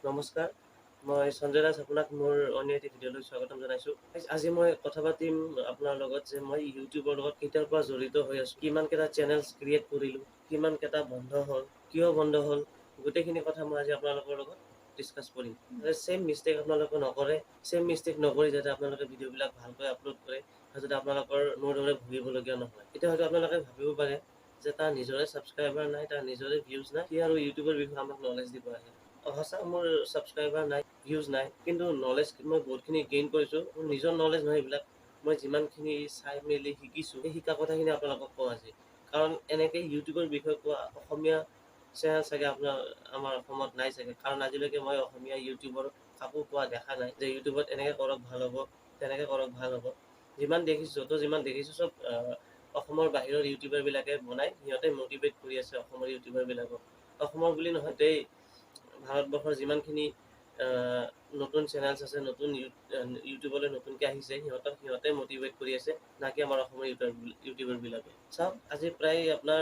নমস্কাৰ, মই সঞ্জয় দাস, আপোনাক মোৰ অন্য এটি ভিডিঅ'লৈ স্বাগতম জনাইছোঁ। আজি মই কথা পাতিম আপোনাৰ লগত যে মই ইউটিউবৰ লগত কেতিয়াৰ পৰা জড়িত হৈ আছোঁ, কিমানকেইটা চেনেলছ ক্ৰিয়েট কৰিলোঁ, কিমানকেইটা বন্ধ হ'ল, কিয় বন্ধ হ'ল, গোটেইখিনি কথা মই আজি আপোনালোকৰ লগত ডিছকাছ কৰিম। ছেইম মিষ্টেক আপোনালোকে নকৰে, ছেইম মিষ্টেক নকৰি যাতে আপোনালোকে ভিডিঅ'বিলাক ভালকৈ আপলোড কৰে আৰু যাতে আপোনালোকৰ মোৰ দৰে ভুগিবলগীয়া নহয়। এতিয়া হয়তো আপোনালোকে ভাবিব পাৰে যে তাৰ নিজৰে ছাবস্ক্ৰাইবাৰ নাই, তাৰ নিজৰে ভিউজ নাই, সি আৰু ইউটিউবৰ বিষয়ে আমাক নলেজ দিব আহে। সঁচা, মোৰ ছাবস্ক্ৰাইবাৰ নাই, ভিউজ নাই, কিন্তু নলেজ মই বহুতখিনি গেইন কৰিছোঁ। মোৰ নিজৰ নলেজ নহয় এইবিলাক, মই যিমানখিনি চাই মেলি শিকিছোঁ, সেই শিকা কথাখিনি আপোনালোকক কওঁ আজি। কাৰণ এনেকৈ ইউটিউবৰ বিষয়ে কোৱা অসমীয়া চেনেল চাগে আপোনাৰ আমাৰ অসমত নাই চাগে। কাৰণ আজিলৈকে মই অসমীয়া ইউটিউবৰ কাকো কোৱা দেখা নাই যে ইউটিউবত এনেকৈ কৰক ভাল হ'ব, তেনেকৈ কৰক ভাল হ'ব। যিমান দেখিছোঁ, য'ত যিমান দেখিছোঁ, চব অসমৰ বাহিৰৰ ইউটিউবাৰবিলাকে বনাই, সিহঁতে মটিভেট কৰি আছে অসমৰ ইউটিউবাৰবিলাকক। অসমৰ বুলি নহয়, গোটেই ভাৰতবৰ্ষৰ যিমানখিনি নতুন চেনেলছ আছে, নতুন ইউটিউবলৈ নতুনকৈ আহিছে, সিহঁতক সিহঁতে মটিভেট কৰি আছে, নাকি আমাৰ অসমৰ ইউটিউবাৰবিলাকে। চাওক, আজি প্ৰায় আপোনাৰ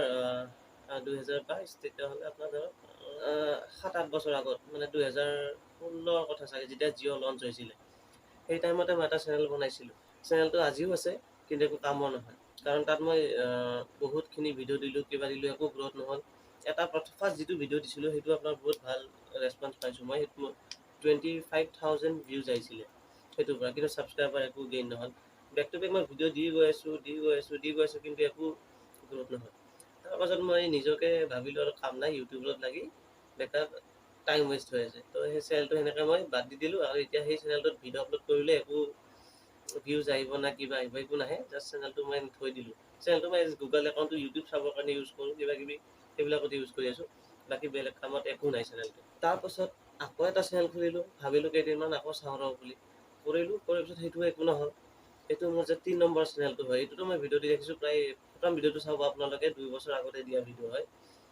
2022, তেতিয়াহ'লে আপোনাৰ ধৰক 7-8 বছৰ আগত, মানে 2016ৰ কথা চাগে, যেতিয়া জিঅ' লঞ্চ হৈছিলে, সেই টাইমতে মই এটা চেনেল বনাইছিলোঁ। চেনেলটো আজিও আছে, কিন্তু একো কামৰ নহয়। কাৰণ তাত মই বহুতখিনি ভিডিঅ' দিলোঁ, কিবা দিলোঁ, একো গ্ৰ'থ নহ'ল। এটা ফাৰ্ষ্ট যিটো ভিডিঅ' দিছিলোঁ, সেইটো আপোনাৰ বহুত ভাল ৰেচপঞ্চ পাইছোঁ মই। সেইটো 25,000 ভিউজ আহিছিলে সেইটোৰ পৰা, কিন্তু ছাবস্ক্ৰাইবাৰ একো গেইন নহ'ল। বেক টু বেক মই ভিডিঅ' দি গৈ আছোঁ, দি গৈ আছোঁ, দি গৈ আছোঁ, কিন্তু একো গ্ৰ'থ নহ'ল। তাৰপাছত মই নিজকে ভাবিলোঁ আৰু কাম নাই, ইউটিউবত লাগি বেকাৰ টাইম ৱেষ্ট হৈ আছে। তো সেই চেনেলটো সেনেকৈ মই বাদ দি দিলোঁ। আৰু এতিয়া সেই চেনেলটোত ভিডিঅ' আপলোড কৰিলে একো ভিউজ আহিব না কিবা আহিব, একো নাহে। জাষ্ট চেনেলটো মই থৈ দিলোঁ। চেনেলটো মই গুগল একাউণ্টটো ইউটিউব চাবৰ কাৰণে ইউজ কৰোঁ, কিবা কিবি সেইবিলাকত ইউজ কৰি আছোঁ, বাকী বেলেগ কামত একো নাই চেনেলটো। তাৰপাছত আকৌ এটা চেনেল খুলিলোঁ, ভাবিলোঁ কেইদিনমান আকৌ চাওঁ ৰ বুলি, কৰিলোঁ। কৰাৰ পিছত সেইটো একো নহ'ল। এইটো মোৰ যে 3 নম্বৰ চেনেলটো হয়, এইটোতো মই ভিডিঅ' দি ৰাখিছোঁ প্ৰায়। প্ৰথম ভিডিঅ'টো চাব আপোনালোকে, 2 বছৰ আগতে দিয়া ভিডিঅ' হয়।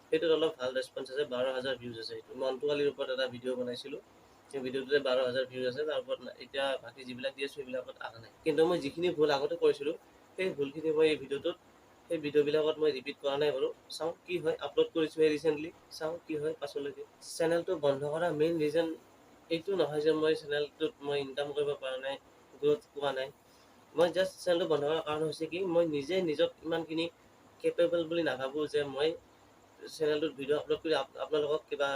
সেইটোত অলপ ভাল ৰেচপঞ্চ আছে, 12,000 ভিউজ আছে। সেইটো মন্টু আলিৰ ওপৰত এটা ভিডিঅ' বনাইছিলোঁ, সেই ভিডিঅ'টোতে 12,000 ভিউজ আছে। তাৰ ওপৰত এতিয়া বাকী যিবিলাক দি আছোঁ সেইবিলাকত অহা নাই। কিন্তু মই যিখিনি ভুল আগতে কৰিছিলোঁ, সেই ভুলখিনি মই এই ভিডিঅ'টোত, সেই ভিডিঅ'বিলাকত মই ৰিপিট কৰা নাই বাৰু। চাওঁ কি হয়, আপলোড কৰিছোঁহে ৰিচেণ্টলি, চাওঁ কি হয় পাছলৈকে। চেনেলটো বন্ধ কৰা মেইন ৰিজন এইটো নহয় যে মই চেনেলটোত মই ইনকাম কৰিব পৰা নাই, গ্ৰ'থ পোৱা নাই। মই জাষ্ট চেনেলটো বন্ধ কৰাৰ কাৰণ হৈছে কি, মই নিজে নিজক ইমানখিনি কেপেবল বুলি নাভাবোঁ যে মই চেনেলটোত ভিডিঅ' আপলোড কৰি আপোনালোকক কিবা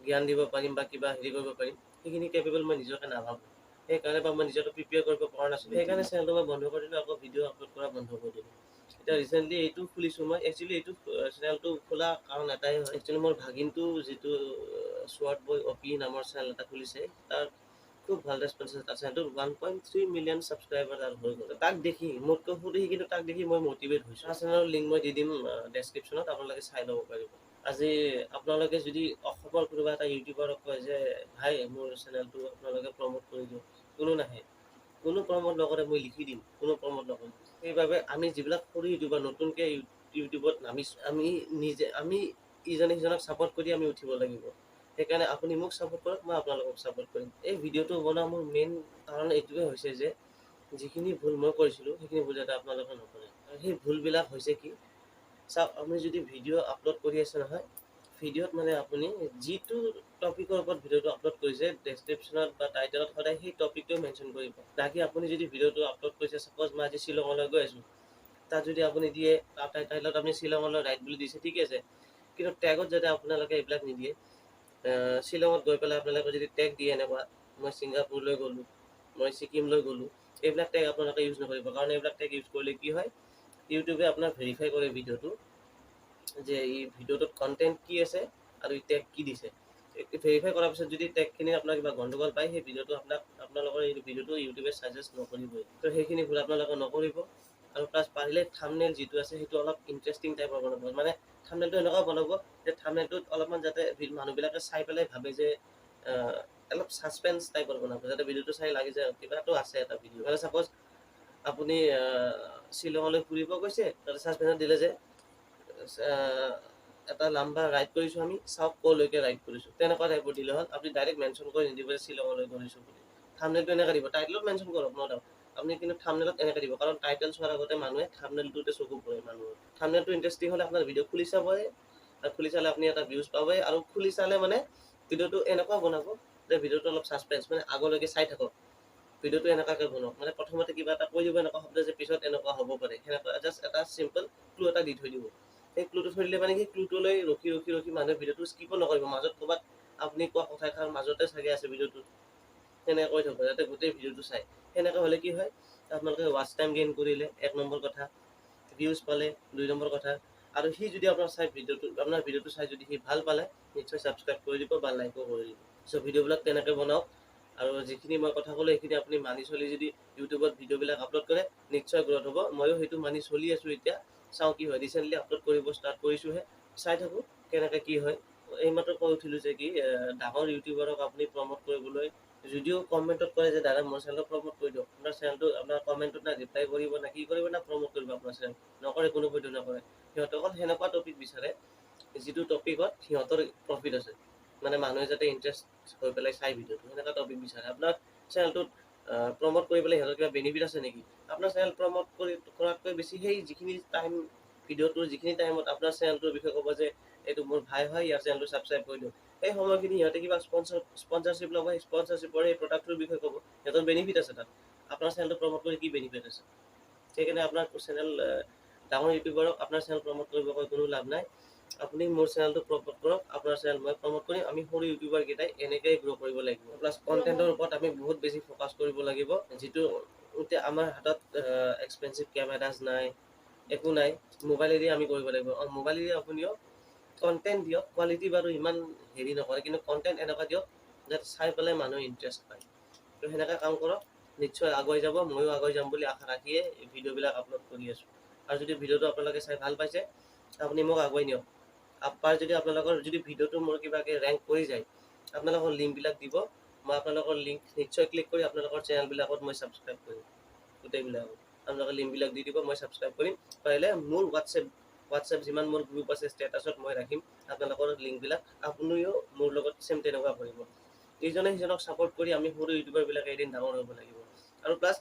জ্ঞান দিব পাৰিম বা কিবা হেৰি কৰিব পাৰিম। সেইখিনি কেপেবল মই নিজকে নাভাবোঁ। সেইকাৰণে বা মই নিজকে প্ৰিপেয়াৰ কৰিব পৰা নাছিলোঁ, সেইকাৰণে চেনেলটো মই বন্ধ কৰি দিলোঁ, আকৌ ভিডিঅ' আপলোড কৰা বন্ধ কৰি দিলোঁ। এতিয়া ৰিচেণ্টলি এইটো খুলিছোঁ মই। একচুৱেলি এইটো চেনেলটো খোলা কাৰণ এটাই হয়, একচুৱেলি মোৰ ভাগিনটো যিটো ছোৱাৰ্ট বয় অ' পি নামৰ চেনেল এটা খুলিছে, তাৰ খুব ভাল ৰেচপঞ্চ আছে। তাৰ চেনেলটোত 1.3 মিলিয়ন ছাবস্ক্ৰাইবাৰ তাৰ হৈ গ'ল। তাক দেখি, মোতকৈ সৰু সি, কিন্তু তাক দেখি মই মটিভেট হৈছোঁ। তাৰ চেনেলৰ লিংক মই দি দিম ডেছক্ৰিপশ্যনত, আপোনালোকে চাই ল'ব পাৰিব। আজি আপোনালোকে যদি অসমৰ কোনোবা এটা ইউটিউবাৰক কয় যে ভাই, মোৰ চেনেলটো আপোনালোকে প্ৰমোট কৰি দিয়ক, কোনো নাহে, কোনো প্ৰমোট নকৰে। মই লিখি দিম, কোনো প্ৰমোট নকৰে। সেইবাবে আমি যিবিলাক সৰু ইউটিউবাৰ নতুনকৈ ইউটিউবত নামিছোঁ, আমি নিজে আমি ইজনে সিজনক ছাপৰ্ট কৰি আমি উঠিব লাগিব। সেইকাৰণে আপুনি মোক ছাপৰ্ট কৰক, মই আপোনালোকক ছাপৰ্ট কৰিম। এই ভিডিঅ'টো বনোৱা মোৰ মেইন কাৰণ এইটোৱে হৈছে যে যিখিনি ভুল মই কৰিছিলোঁ, সেইখিনি ভুল যাতে আপোনালোকে নকৰে। আৰু সেই ভুলবিলাক হৈছে কি, চাওক, আপুনি যদি ভিডিঅ' আপলোড কৰি আছে নহয়, ভিডিঅ'ত মানে আপুনি যিটো টপিকৰ ওপৰত ভিডিঅ'টো আপলোড কৰিছে, ডেছক্ৰিপশ্যনত বা টাইটেলত সদায় সেই টপিকটোৱে মেনশ্যন কৰিব। বাকী আপুনি যদি ভিডিঅ'টো আপলোড কৰিছে, ছাপ'জ মই আজি শ্বিলঙলৈ গৈ আছোঁ, তাত যদি আপুনি দিয়ে টাইটেলত আপুনি শ্বিলঙলৈ ৰাইড বুলি দিছে, ঠিকে আছে, কিন্তু টেগত যাতে আপোনালোকে এইবিলাক নিদিয়ে। শ্বিলঙত গৈ পেলাই আপোনালোকে যদি টেগ দিয়ে এনেকুৱা, মই ছিংগাপুৰলৈ গ'লোঁ, মই ছিকিমলৈ গ'লোঁ, এইবিলাক টেগ আপোনালোকে ইউজ নকৰিব। কাৰণ এইবিলাক টেগ ইউজ কৰিলে কি হয়, ইউটিউবে আপোনাৰ ভেৰিফাই কৰে ভিডিঅ'টো যে এই ভিডিঅ'টোত কণ্টেণ্ট কি আছে আৰু এই টেগ কি দিছে। ভেৰিফাই কৰাৰ পিছত যদি টেগখিনি আপোনাৰ কিবা গণ্ডগোল পায়, সেই ভিডিঅ'টো আপোনাক আপোনালোকৰ এই ভিডিঅ'টো ইউটিউবে ছাজেষ্ট নকৰিবই। তো সেইখিনি ভুল আপোনালোকে নকৰিব। আৰু প্লাছ পাৰিলে থামনেল যিটো আছে, সেইটো অলপ ইণ্টাৰেষ্টিং টাইপৰ বনাব। মানে থামনেলটো এনেকুৱা বনাব যে থামনেলটোত অলপমান যাতে মানুহবিলাকে চাই পেলাই ভাবে যে অলপ ছাছপেঞ্চ টাইপৰ বনাব, যাতে ভিডিঅ'টো চাই লাগি যায় কিবাটো আছে এটা ভিডিঅ'। মানে ছাপ'জ আপুনি শ্বিলঙলৈ ফুৰিব গৈছে, তাতে ছাছপেঞ্চত দিলে যে এটা লাম্বা ৰাইড কৰিছোঁ আমি, চাওক ক'লৈকে ৰাইড কৰিছোঁ, তেনেকুৱা টাইপৰ দিলে হ'ল। আপুনি ডাইৰেক্ট মেনশ্যন কৰি নিদিব যে শ্বিলঙলৈ গৈছোঁ বুলি। থামনেলটো এনেকৈ দিব, টাইটেলত মেনশ্যন কৰক, ন' ডাউট, আপুনি কিন্তু থামনেলত এনেকৈ দিব। কাৰণ টাইটেল চোৱাৰ আগতে মানুহে থামনেলটোতে চকু পৰে মানুহৰ। থামনেলটো ইণ্টাৰেষ্টিং হ'লে আপোনাৰ ভিডিঅ' খুলি চাবই, আৰু খুলি চালে আপুনি এটা ভিউজ পাবই। আৰু খুলি চালে মানে ভিডিঅ'টো এনেকুৱা বনাব যে ভিডিঅ'টো অলপ ছাছপেঞ্চ, মানে আগলৈকে চাই থাকক। ভিডিঅ'টো এনেকুৱাকৈ বনাওক, মানে প্ৰথমতে কিবা এটা কৈ দিব এনেকুৱা শব্দ যে পিছত এনেকুৱা হ'ব পাৰে, সেনেকুৱা জাষ্ট এটা চিম্পল ক্লু এটা দি থৈ দিব। সেই ক্লুটো থৈ দিলে মানে সেই ক্লুটোলৈ ৰখি ৰখি ৰখি মানুহে ভিডিঅ'টো স্কিপো নকৰিব, মাজত ক'ৰবাত আপুনি কোৱা কথাষাৰ মাজতে চাগে আছে ভিডিঅ'টোত, সেনেকৈ কৈ থাকক যাতে গোটেই ভিডিঅ'টো চায়। সেনেকৈ হ'লে কি হয়, আপোনালোকে ৱাচ টাইম গেইন কৰিলে এক নম্বৰ কথা, ভিউজ পালে দুই নম্বৰ কথা, আৰু সি যদি আপোনাৰ চাই ভিডিঅ'টো, আপোনাৰ ভিডিঅ'টো চাই যদি সি ভাল পালে নিশ্চয় ছাবস্ক্ৰাইব কৰি দিব বা লাইকো কৰি দিব। চ' ভিডিঅ'বিলাক তেনেকৈ বনাওক, আৰু যিখিনি মই কথা ক'লোঁ সেইখিনি আপুনি মানি চলি যদি ইউটিউবত ভিডিঅ'বিলাক আপলোড কৰে নিশ্চয় গ্ৰ'থ হ'ব। ময়ো সেইটো মানি চলি আছোঁ, এতিয়া চাওঁ কি হয়। ৰিচেণ্টলি আপলোড কৰিব ষ্টাৰ্ট কৰিছোঁহে, চাই থাকোঁ কেনেকৈ কি হয়। এইমাত্ৰ কৈ উঠিলোঁ যে কি ডাঙৰ ইউটিউবাৰক আপুনি প্ৰম'ট কৰিবলৈ যদিও কমেণ্টত কৰে যে দাদা মোৰ চেনেলটো প্ৰম'ট কৰি দিয়ক, আপোনাৰ চেনেলটো আপোনাৰ কমেণ্টত না ৰিপ্লাই কৰিব না কি কৰিব না প্ৰম'ট কৰিব আপোনাৰ চেনেল নকৰে, কোনো পধ্যে নকৰে। সিহঁতে অকল সেনেকুৱা টপিক বিচাৰে যিটো টপিকত সিহঁতৰ প্ৰফিট আছে, মানে মানুহে যাতে ইণ্টাৰেষ্ট হৈ পেলাই চাই ভিডিঅ'টো, সেনেকুৱা টপিক বিচাৰে। আপোনাৰ চেনেলটোত প্ৰম'ট কৰি পেলাই সিহঁতৰ কিবা বেনিফিট আছে নেকি? আপোনাৰ চেনেল প্ৰম'ট কৰাতকৈ বেছি সেই যিখিনি টাইম ভিডিঅ'টোৰ যিখিনি টাইমত আপোনাৰ চেনেলটোৰ বিষয়ে ক'ব যে এইটো মোৰ ভাই হয়, ইয়াৰ চেনেলটো ছাবস্ক্ৰাইব কৰি দিয়ক, সেই সময়খিনি সিহঁতে কিবা স্পনচাৰশ্বিপ ল'ব, সেই স্পনচাৰশ্বিপৰ সেই প্ৰডাক্টটোৰ বিষয়ে ক'ব, সিহঁতৰ বেনিফিট আছে তাত। আপোনাৰ চেনেলটো প্ৰম'ট কৰি কি বেনিফিট আছে? সেইকাৰণে আপোনাৰ চেনেল ডাঙৰ ইউটিউবাৰক আপোনাৰ চেনেল প্ৰম'ট কৰিব কৈ কোনো লাভ নাই। আপুনি মোৰ চেনেলটো প্ৰম'ট কৰক, আপোনাৰ চেনেল মই প্ৰম'ট কৰিম। আমি সৰু ইউটিউবাৰকেইটাই এনেকৈয়ে গ্ৰ' কৰিব লাগিব। প্লাছ কণ্টেণ্টৰ ওপৰত আমি বহুত বেছি ফ'কাছ কৰিব লাগিব। যিটো এতিয়া আমাৰ হাতত এক্সপেঞ্চিভ কেমেৰাজ নাই, একো নাই, মোবাইলেদি আমি কৰিব লাগিব। মোবাইলেদি আপুনিও কণ্টেণ্ট দিয়ক, কোৱালিটি বাৰু ইমান হেৰি নকৰে, কিন্তু কণ্টেণ্ট এনেকুৱা দিয়ক যাতে চাই পেলাই মানুহে ইণ্টাৰেষ্ট পায়। তো সেনেকৈ কাম কৰক, নিশ্চয় আগুৱাই যাব। ময়ো আগুৱাই যাম বুলি আশা ৰাখিয়ে ভিডিঅ'বিলাক আপলোড কৰি আছোঁ। আৰু যদি ভিডিঅ'টো আপোনালোকে চাই ভাল পাইছে, আপুনি মোক আগুৱাই নিয়ক। আপাৰ যদি আপোনালোকৰ যদি ভিডিঅ'টো মোৰ কিবাকৈ ৰেংক কৰি যায়, আপোনালোকৰ লিংকবিলাক দিব, মই আপোনালোকৰ লিংক নিশ্চয় ক্লিক কৰি আপোনালোকৰ চেনেলবিলাকত মই ছাবস্ক্ৰাইব কৰিম। গোটেইবিলাকত আপোনালোকে লিংকবিলাক দি দিব, মই ছাবস্ক্ৰাইব কৰিম। পাৰিলে মোৰ হোৱাটছএপ যিমান মোৰ গ্ৰুপ আছে ষ্টেটাছত মই ৰাখিম আপোনালোকৰ লিংকবিলাক, আপুনিও মোৰ লগত ছেম তেনেকুৱা কৰিব। ইজনে সিজনক ছাপৰ্ট কৰি আমি সৰু ইউটিউবাৰবিলাকে এদিন ডাঙৰ হ'ব লাগিব। আৰু প্লাছ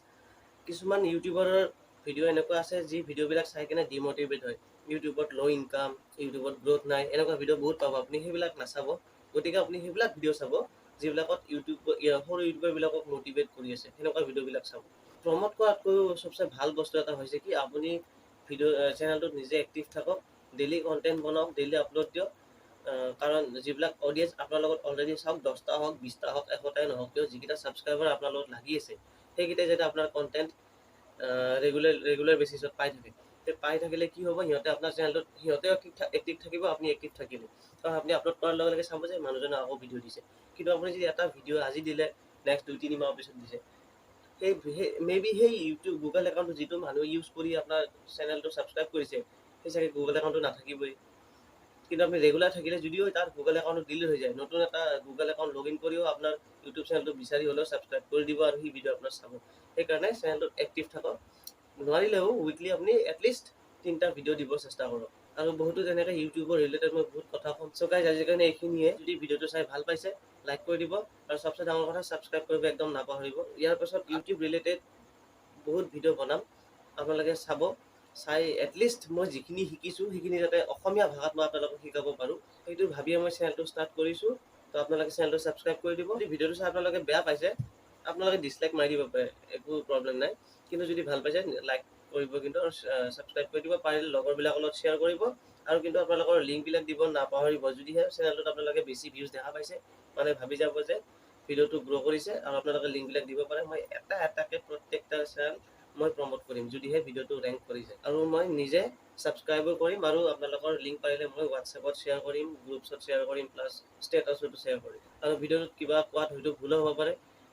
কিছুমান ইউটিউবাৰৰ ভিডিঅ' এনেকুৱা আছে যি ভিডিঅ'বিলাক চাই কিনে ডিমটিভেট হয়, ইউটিউবত ল' ইনকাম, ইউটিউবত গ্ৰ'থ নাই, এনেকুৱা ভিডিঅ' বহুত পাব আপুনি, সেইবিলাক নাচাব। গতিকে আপুনি সেইবিলাক ভিডিঅ' চাব যিবিলাকত ইউটিউব সৰু ইউটিউবাৰবিলাকক মটিভেট কৰি আছে, সেনেকুৱা ভিডিঅ'বিলাক চাব। প্ৰম'ট কৰাতকৈও চবচে ভাল বস্তু এটা হৈছে কি, আপুনি ভিডিঅ' চেনেলটোত নিজে এক্টিভ থাকক, ডেইলি কণ্টেণ্ট বনাওক, ডেইলি আপলোড দিয়ক। কাৰণ যিবিলাক অডিয়েঞ্চ আপোনাৰ লগত অলৰেডি চাওক, 10টা হওক, 20টা হওক, 100টাই নহওক কিয়, যিকেইটা ছাবস্ক্ৰাইবাৰ আপোনাৰ লগত লাগি আছে সেইকেইটাই যাতে আপোনাৰ কণ্টেণ্ট ৰেগুলাৰ বেচিছত পাই থাকে। পাই থাকিলে কি হ'ব, সিহঁতে আপোনাৰ চেনেলটোত সিহঁতেও এক্টিভ থাকিব, আপুনি এক্টিভ থাকিলে। কাৰণ আপুনি আপলোড কৰাৰ লগে লগে চাব যে মানুহজনে আকৌ ভিডিঅ' দিছে। কিন্তু আপুনি যদি এটা ভিডিঅ' আজি দিলে, নেক্সট 2-3 মাহৰ পিছত দিছে, সেই মে বি সেই ইউটিউব গুগল একাউণ্টটো যিটো মানুহে ইউজ কৰি আপোনাৰ চেনেলটো ছাবস্ক্ৰাইব কৰিছে, সেই চাগে গুগল একাউণ্টটো নাথাকিবই। কিন্তু আপুনি ৰেগুলাৰ থাকিলে যদিও তাৰ গুগল একাউণ্টটো ডিলিট হৈ যায়, নতুন এটা গুগল একাউণ্ট লগ ইন কৰিও আপোনাৰ ইউটিউব চেনেলটো বিচাৰি হ'লেও ছাবস্ক্ৰাইব কৰি দিব আৰু সি ভিডিঅ' আপোনাৰ চাব। সেইকাৰণে চেনেলটোত এক্টিভ থাকক, নোৱাৰিলেও উইকলি আপুনি এটলিষ্ট 3টা ভিডিঅ' দিব চেষ্টা কৰক। আৰু বহুতো তেনেকৈ ইউটিউবৰ ৰিলেটেড মই বহুত কথা ক'ম। চ' গাইজ, আজিৰ কাৰণে এইখিনিয়ে। যদি ভিডিঅ'টো চাই ভাল পাইছে লাইক কৰি দিব, আৰু চবচে ডাঙৰ কথা ছাবস্ক্ৰাইব কৰিব একদম নাপাহৰিব। ইয়াৰ পাছত ইউটিউব ৰিলেটেড বহুত ভিডিঅ' বনাম, আপোনালোকে চাব, চাই এটলিষ্ট মই যিখিনি শিকিছোঁ সেইখিনি যাতে অসমীয়া ভাষাত মই আপোনালোকক শিকাব পাৰোঁ, সেইটো ভাবিয়ে মই চেনেলটো ষ্টাৰ্ট কৰিছোঁ। তো আপোনালোকে চেনেলটো ছাবস্ক্ৰাইব কৰি দিব। যদি ভিডিঅ'টো চাই আপোনালোকে বেয়া পাইছে, আপোনালোকে ডিছলাইক মাৰি দিব পাৰে, একো প্ৰব্লেম নাই। কিন্তু যদি ভাল পাইছে লাইক কৰিব কিন্তু, আৰু ছাবস্ক্ৰাইব কৰি দিব, পাৰিলে লগৰবিলাকৰ লগত শ্বেয়াৰ কৰিব। আৰু কিন্তু আপোনালোকৰ লিংকবিলাক দিব নাপাহৰিব। যদিহে চেনেলটোত আপোনালোকে বেছি ভিউজ দেখা পাইছে, মানে ভাবি যাব যে ভিডিঅ'টো গ্ৰ' কৰিছে, আৰু আপোনালোকে লিংকবিলাক দিব পাৰে। মই এটা এটাকৈ প্ৰত্যেকটা চেনেল মই প্ৰম'ট কৰিম যদিহে ভিডিঅ'টো ৰেংক কৰি যায়। আৰু মই নিজে ছাবস্ক্ৰাইবো কৰিম, আৰু আপোনালোকৰ লিংক পাৰিলে মই হোৱাটছএপত শ্বেয়াৰ কৰিম, গ্ৰুপছত শ্বেয়াৰ কৰিম, প্লাছ ষ্টেটাছতো শ্বেয়াৰ কৰিম। আৰু ভিডিঅ'টোত কিবা কোৱাত হয়তো ভুলো হ'ব পাৰে,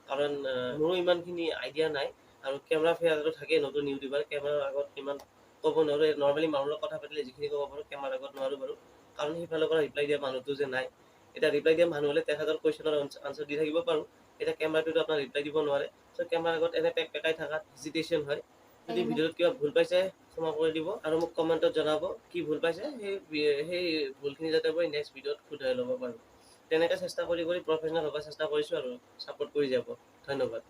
কাৰণ মোৰো ইমানখিনি আইডিয়া নাই। আৰু কেমেৰা ফেয়াৰটো থাকেই, নতুন ইউটিউবাৰ কেমেৰাৰ আগত ইমান ক'ব নোৱাৰোঁ। নৰ্মেলি মানুহৰ লগত কথা পাতিলে যিখিনি ক'ব পাৰোঁ, কেমেৰাৰ আগত নোৱাৰোঁ বাৰু, কাৰণ সেইফালৰ পৰা ৰিপ্লাই দিয়া মানুহটো যে নাই। এতিয়া ৰিপ্লাই দিয়া মানুহ হ'লে তেখেতৰ কুৱেশ্যনৰ আনচাৰ দি থাকিব পাৰোঁ, এতিয়া কেমেৰাটোতো আপোনাৰ ৰিপ্লাই দিব নোৱাৰে। চ' কেমেৰাৰ আগত এনে পেক পেকাই থকাত হেজিটেশ্যন হয়। যদি ভিডিঅ'টোত কিবা ভুল পাইছে ক্ষমা কৰি দিব, আৰু মোক কমেণ্টত জনাব কি ভুল পাইছে, সেই ভুলখিনি যাতে মই নেক্সট ভিডিঅ'ত শুধৰাই ল'ব পাৰোঁ। তেনেকৈ চেষ্টা কৰি কৰি প্ৰফেচনেল হ'ব চেষ্টা কৰিছোঁ, আৰু ছাপোৰ্ট কৰি যাব। ধন্যবাদ।